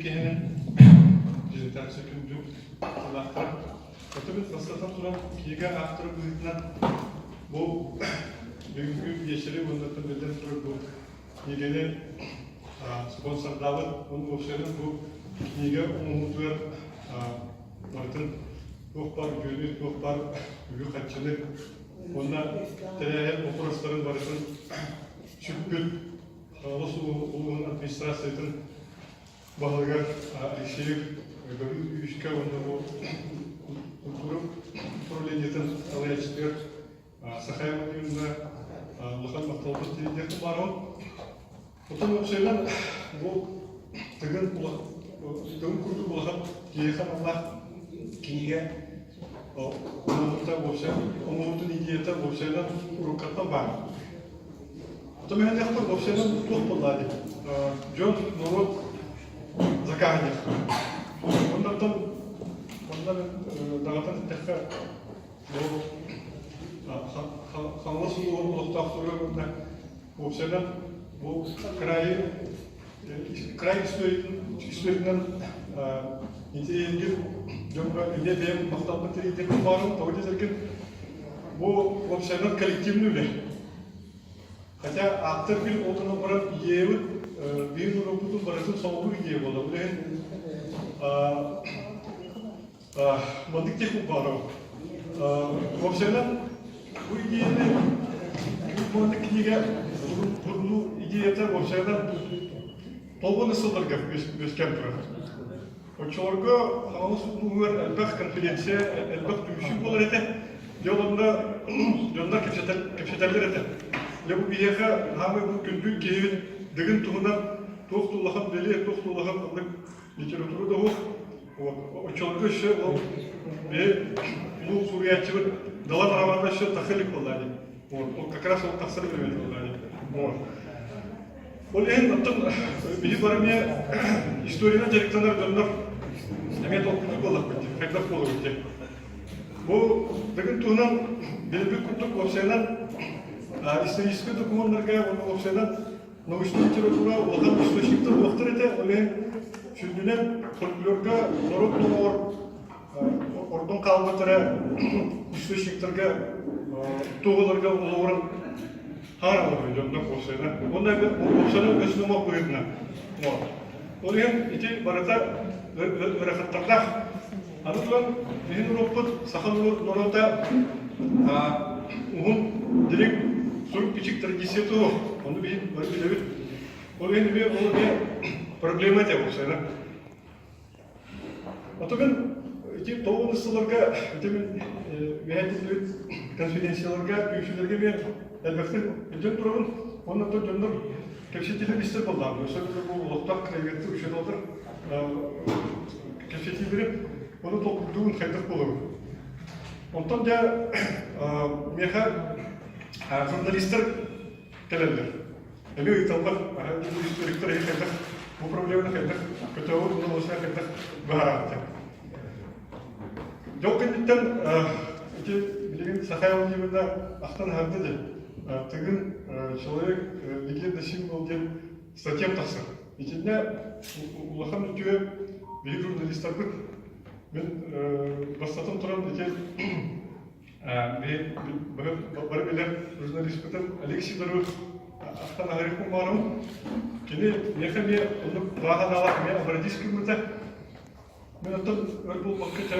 киэһэнэн презентация күндү кыттыылаахтара. Оттон бастатан туран кинигэ автора быһыытынан бу бүгүҥҥү биэчэри уонна биллэн турар бу кинигэни спонсордаабыт уонна уопсайынан бу кинигэ оҥоһуутугар барытын туох баар үтүөнү, туох баар үбү-харчыны уонна тэрээһин боппуруостарын барытын сүкпүт Хаҥалас улууһун администрациятын баһылыгар Алексеев Гаврил Юрьевичка уонна бу культура управлениетын салайааччытыгар Сахая Владимировна улахан махталбын тириэрдиэхпин баҕарабын. Оттон уопсайынан бу Тыгын Тыгын курдук улахан киһиэхэ аналлаах кинигэ оҥоһуута уопсай оҥоһуутун идеята уопсайынан уруккаттан баар. Оттон мин уопсайынан туох буолла диэн дьон норуот закаһа диэх. Оннортон онно даҕатан эттэххэ бу Хаҥалас улууһун олохтоохторугар уонна уопсайынан бу кыраайы край историятынан интэриэһиргиир дьоҥҥо эмиэ бэйэм махталбын тириэрдиэхпин баҕарабын. Тоҕо диэтэргин бу уопсайынан коллективный үлэ. Хотя ааптар бил ол гынан баран идеябыт биир норуоппутун барытын сомоҕолуур идея буолла. Бу иһин маннык техник баҕарабын. Уопсайынан бу идеяны бу маннык кинигэ бурну идеята уопсайынан толбону сылларга үөскээн турар. Оччолорго Хаҥалас улууһугар элбэх конференция, элбэх түмсүү буолар этэ. Дьэ онно дьоннор кэпсэтэллэр этэ. Дьэ бу биһиэхэ хаамай бу күндү киһибит Дыгын туһунан туох да улахан бэлиэ, туох да улахан оннук литература да суох. Оччолорго өссө ол биһи улуу суруйааччыбыт Далан романа өссө тахса илик буолла дии. Вот, как раз ол тахсар бириэмэтэ буолла дии. Вот. Ол иһин оттон биһи бары эмиэ историянан дьарыктанар дьоннор эмиэ толкуйдуур буоллахпыт дии, хайдах буолабыт дии. Бу Дыгын туһунан билбит курдук уопсайынан историческай докумуоннарга уонна уопсайынан научнай литература улахан источниктар уохтар этэ, ол иһин сүнньүнэн фольклорга норуот номоҕор ордон хаалбыт эрэ источниктарга туоһуларга олоҕуран хааралар дьоннор уопсайынан. Уонна уопсайынан өс номох быһыытынан. Ол иһин ити барыта ыарахаттардаах. Аны туран, биһин норуоппут, саха норуота уһун, дириҥ сурук-бичик традицията суох. Ону биһин бары билэбит. Ол иһин эмиэ ол эмиэ проблема этэ уопсайынан. Ото мин ити тоҕус сылларга ити мин үөһээ конференцияларга, түмсүүлэргэ эмиэ элбэхтик илдьэн турабын. Уонна оттон дьоннор кэпсэтиилэр истэр буоллаҕым. Өссө бу олохтоох краеведты учууталлар кэпсэтиилэри ону толкуйдуун хайдах буолабын. Онтон дьэ миэхэ журналистар кэлэллэр. Эмиэ ыйыталлар, историктар хайдах бу проблеманы хайдах көтөҕөр уонна хайдах быһаараҕыт диэн. Дьол кэнниттэн ити билигин Сахая Владимировна ахтан аһарда диэн Тыгын человек легенда символ диэн статьям тахсар. Итиннэ улахан үтүө биһиги журналистарбыт мин бастатан туран ити бары билэр журналиспытын Олег Сидоров ахтан аһарыахпын баҕарабын. Кини миэхэ эмиэ оннук баҕа санаалаах эмиэ обратись гыммыта. Мин оттон өр буолбакка чэ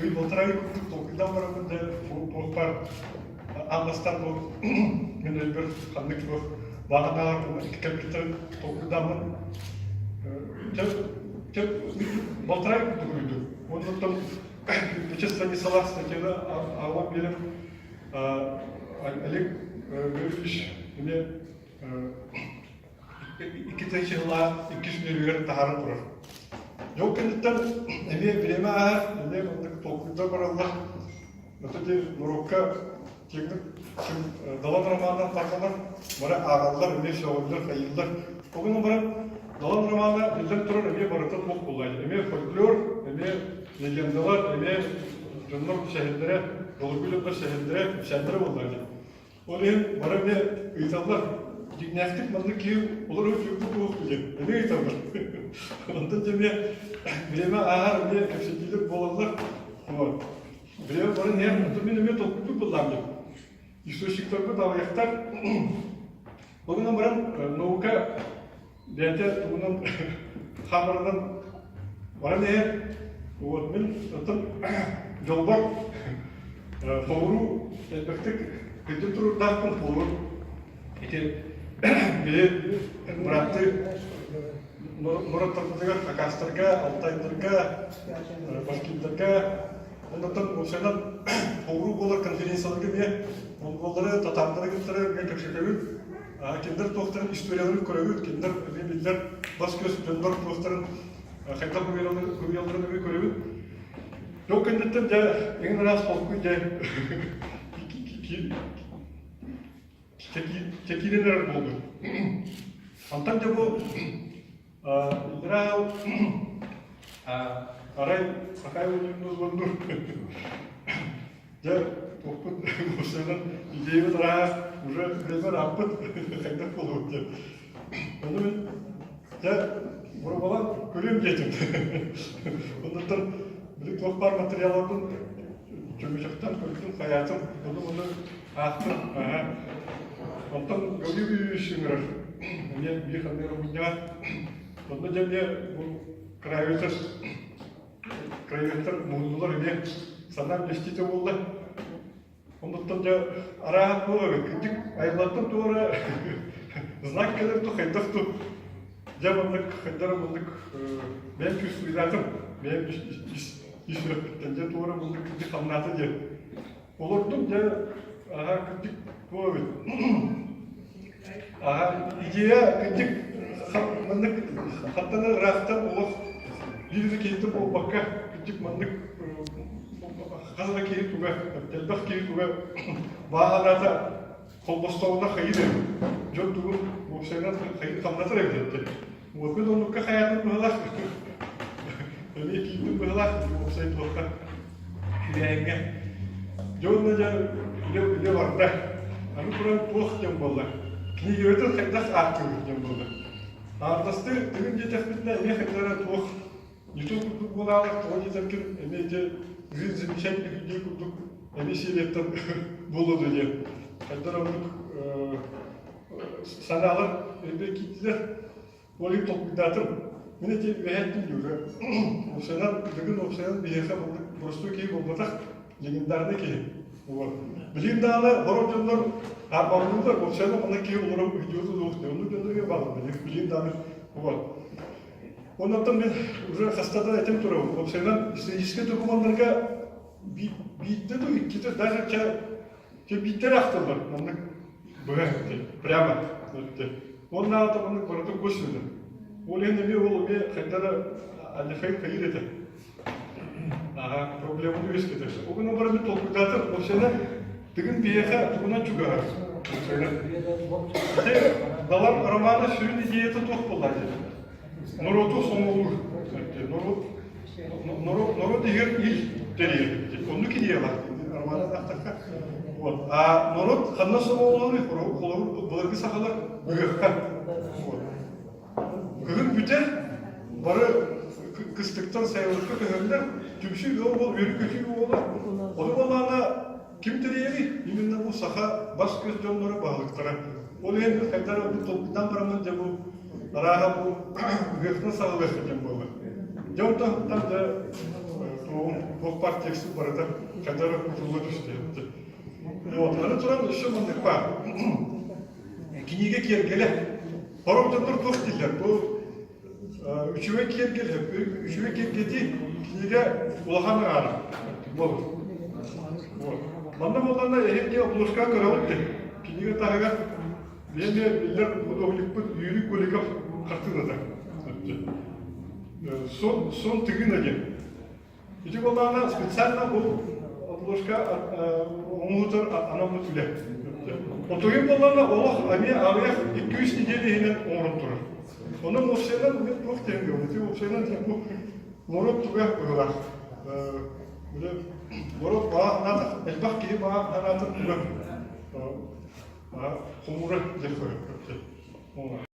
ый полтора ый курдук толкуйдаан бараммын дьэ туох баар аан бастаан бу мин өйбөр ханнык туох баҕа санаалар кэлбиттэрин толкуйдааммын чэ чэ полтора ый курдук уруйдум. Уонна оттон Биче Станислав статьяны аҕалан биэрэн Олег Григорьевич эмиэ икки тыһыынча иккис нүөмэригэр таһааран турар. Дьол кэнниттэн эмиэ бириэмэ ааһар, эмиэ маннык толкуйдар бараллар. Вот эти норуокка киэҥник Далан романынан тарҕанар, бары ааҕаллар, эмиэ сөҕөллөр, хайыыллар. Ол гынан баран Далан романа биллэн турар эмиэ барыта туох буолла? Эмиэ фольклор, эмиэ легендалар, эмиэ дьоннор сэһэннэрэ, былыргы дьоннор сэһэннэрэ, кэпсээннэрэ буолла дии. Ол иһин бары эмиэ ыйыталлар. Дьиҥнээхтик маннык киһи олорор дьүккү туох диэн эмиэ ыйыталлар. Онтон дьэ эмиэ бириэмэ ааһар эмиэ кэпсэтиилэр буолаллар. Вот. Бириэмэ баран иһэр, онтон мин эмиэ толкуйдуур буоллаам диэн. Источниктарбыт аҕыйахтар. Ол гынан баран наука бэйэтэ тугунан хаамарынан баран иһэр. Вот мин оттон дьолбор холуруу элбэхтик кырдьык туруордаахпын холуру ити били бырааттыы норуоттарбытыгар хакастарга, алтайдарга, башкирдарга оннуттан уопсайынан холуруу буолар конференцияларга эмиэ монголлары, татаардары кыттары эмиэ кэпсэтэбит. Кинилэр туохтарын историяларын көрөбүт, кинилэр эмиэ биллэр бас-көс дьоннор туохтарын хайдах суруйалларын эмиэ көрөбүт. Ол кэнниттэн дьэ эҥин араас толкуй дьэ киирэн эрэр буолбут. Онтон дьэ бу Израил арай Сахай Владимировна дьэ туохпут уопсайынан идеябыт араас уже время ырааппыт хайдах буолуо диэн. Ону мин дьэ боруобалаан көрүөм диэтим. Оннуттан били туох баар материалларбын чөмүчэхтэн көрдүм, хайаатым, ону-маны аахтым. Онтон Гаврил Юрьевич ыҥырар. Эмиэ биир ханнык эрэ мунньаҕа. Онно дьэ эмиэ бу краеведтар краеведтар муһуннулар эмиэ санаам дьэстиитэ буолла. Оннуттан дьэ арааһа туох эбит кырдьык айыллаттан туора знак кэлэр ту хайдах ту дьэ маннык хайдара маннык бэйэм чувствуйдаатым бэйэм ис ис сүрэхпиттэн дьэ туора маннык кырдьык хамнаата диэн олордум дьэ аһа кырдьык туох эбит аһа идея кырдьык маннык хаттан ыраахтан олох биир да киһитэ буолбакка кырдьык маннык хас да киһи туга элбэх киһи туга бааһынаата холбостоҕуна хайыы да дьон тугун уопсайынан хайыы хамнатар эбит этэ уоппут оннукка хайаатын быһалаах эмиэ киирдим быһалаах уопсай туохха кирээҥҥэ дьэ уонна дьэ үлэ үлэ барда аны туран туох диэн буолла кинигэбитин хайдах ааттыыбыт диэн буолла аардастыы тыгын диэтэхпитинэ эмиэ хайдах эрэ туох Не то курдук буолаалар, тоҕо диэтэргин эмиэ ити жизнь замечательных людей курдук эмиэ серияттан буолуо дуо диэн. Хайдах оннук санаалар элбэх киирдилэр. Ол иһин толкуйдаатым. Мин ити үөһээттим дьүгэ. Уопсайынан, бүгүн уопсайынан биһиэхэ маннык боростуой киһи буолбатах, легендарный киһи. Вот. Билигин даҕаны сорох дьоннор арбалыыллар, уопсайынан маннык киһи олорон видеотун уох оннук дьоннор эмиэ бааллар билигин даҕаны. Вот. Оннуттан мин уже хаста да этим турабын. Уопсайынан историческай докумуоннарга биирдэ да иккитэ даже чэ биирдэ эрэ ахтыллар маннык быһа прямо Оннааҕыта маннык барыта косвенно. Ол иһин эмиэ ол эмиэ хайда да аллахайын хайыыр этэ. Ага, проблеманы үөскэтэр. Ол гынан баран мин толкуйдаатым, уопсайынан Тыгын биһиэхэ тугунан чугаһар? Ити Далан романа сүрүн идеята туох буолла диэн? Норуоту сомоҕолуур. Норуот норуот норуот иһигэр ил тэрийэр. Оннук идеялаах романы аахтахха. Вот. А норуот ханна сомоҕолонуй? Холобур, былыргы сахалар ыһыахха. Вот. Кыһын бүтэр, бары кыстыктан сайылыкка көһөллөр, түмсүү ыал буол, үөрүү-көтүү буолар. Ону буоллаҕына ким тэрийэрий? Именно бу саха бас-көс дьонноро баһылыктара. Ол иһин хайдах эрэ бу толкуйдаан бараммын дьэ бу арааһа бу ыһыахтан саҕалыахха диэн буолла. Дьэ онтон дьэ туоҕум туох баар текст барыта хайдах эрэ кутулла түстэ. Вот, аны туран өссө маннык баар. Кинигэ киэргэлэ. Сорох дьоннор туох дииллэр? Бу үчүгэй киэргэл, үчүгэй киэргэтии кинигэ улахан аҥаара буолар. Манна буоллаҕына эһиги обложкаҕа көрөҕүт дии. Кинигэ таһыгар эмиэ биллэр художникпыт Юрий Голиков хартыыната. Сон, сон Тыгына диэн. Ити буоллаҕына специально бу обложка оҥоһутар анаммыт үлэ. Отуйун буоллаҕына олох эмиэ аҕыйах 2-3 неделя иһинэн оҥорон турар. Онон уопсайынан мен туох диэн ити уопсайынан бу норуот туга быһыылаах. Норуот баҕа санаата элбэх киһи баҕа санаата туга. Хомуура дьэ.